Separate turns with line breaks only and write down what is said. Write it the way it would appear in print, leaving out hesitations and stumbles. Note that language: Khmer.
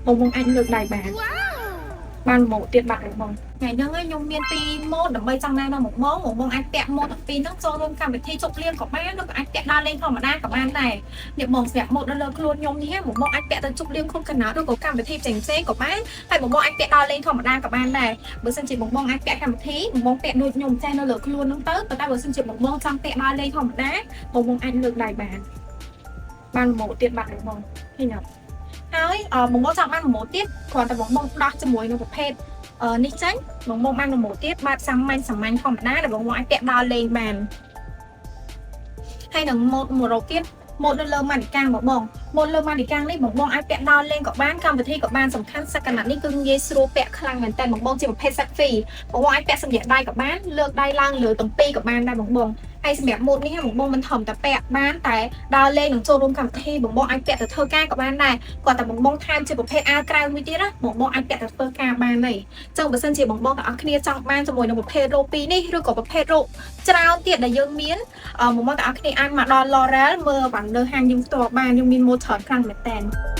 បងបងអាចលើកដៃបានបានម៉ូតទៀតបាត់បងបងថ្ងៃហ្នឹងខ្ញុំមានពីរម៉ូតដើម្បីចង់ណែនាំមកបងបងបងអាចពាក់ម៉ូតទាំងពីរហ្នឹងចូលរួមកម្មវិធីជប់លៀងក៏បានឬក៏អាចពាក់ដើរលេងធម្មតាក៏បានដែរនេះបងស្រាប់ម៉ូតនៅលើខ្លួនខ្ញុំនេះបងបងអាចពាក់ទៅជប់លៀងគ្រប់កណ្ដាលឬក៏កម្មវិធីផ្សេងផ្សេងក៏បានហើយបងបងអាចពាក់ដើរលេងធម្មតាក៏បានដែរបើសិនជាបងបងអាចពាក់កម្មវិធីបងបងពាក់ដូចខ្ញុំចេះនៅលើខ្លួនហ្នឹងទៅប៉ុន្តែបើសិនជាបងបងចង់ពាក់ដើរលេងធម្មតាបងបងអាចលើកដៃបានបានម៉ូតទៀតបាត់បងបងឃើញអត់ហើយបងបងចង់បានម៉ូតទៀតគ្រាន់តែបងបងដោះជាមួយនឹងប្រភេទនេះចេញបងបងបានម៉ូតទៀតបែបសាមញ្ញសាមញ្ញធម្មតាដែលបងបងអាចពាក់ដើរលេងបានហើយនឹងម៉ូតមួយរោគទៀតម៉ូតនៅលើម៉ានីកាំងបងបងម៉ូតលើម៉ានីកាំងនេះបងបងអាចពាក់ដើរលេងក៏បានកម្មវិធីក៏បានសំខាន់សក្កណានេះគឺងាយស្រួលពាក់ខ្លាំងមែនតើបងបងជាប្រភេទសាច់ហ្វីបងបងអាចពាក់សម្រាប់ដៃក៏បានលើកដៃឡើងលើទាំងពីរក៏បានដែរបងបងហើយសម្រាប់ម៉ូតនេះបងបងមិនធំតែពាក់បានតែដើរលេងនិងចូលរួមកម្មវិធីបងបងអាចពាក់ទៅធ្វើការក៏បានដែរគាត់តែបងបងថែមជាប្រភេទអាវក្រៅមួយទៀតណាបងបងអាចពាក់ទៅធ្វើការបានហើយចឹងបើសិនជាបងបងទាំងអស់គ្នាចង់បានជាមួយនឹងប្រភេទរ៉ូពីរនេះឬក៏ប្រភេទរ៉ូច្រើនទៀតដែលយើងមានបងបងទាំងអស់គ្នាអាចមកដល់ Laurel មើលបានលើហាងយើងផ្ទាល់បានយើងមានម៉ូតច្រើនខ្លាំងមែនតើ។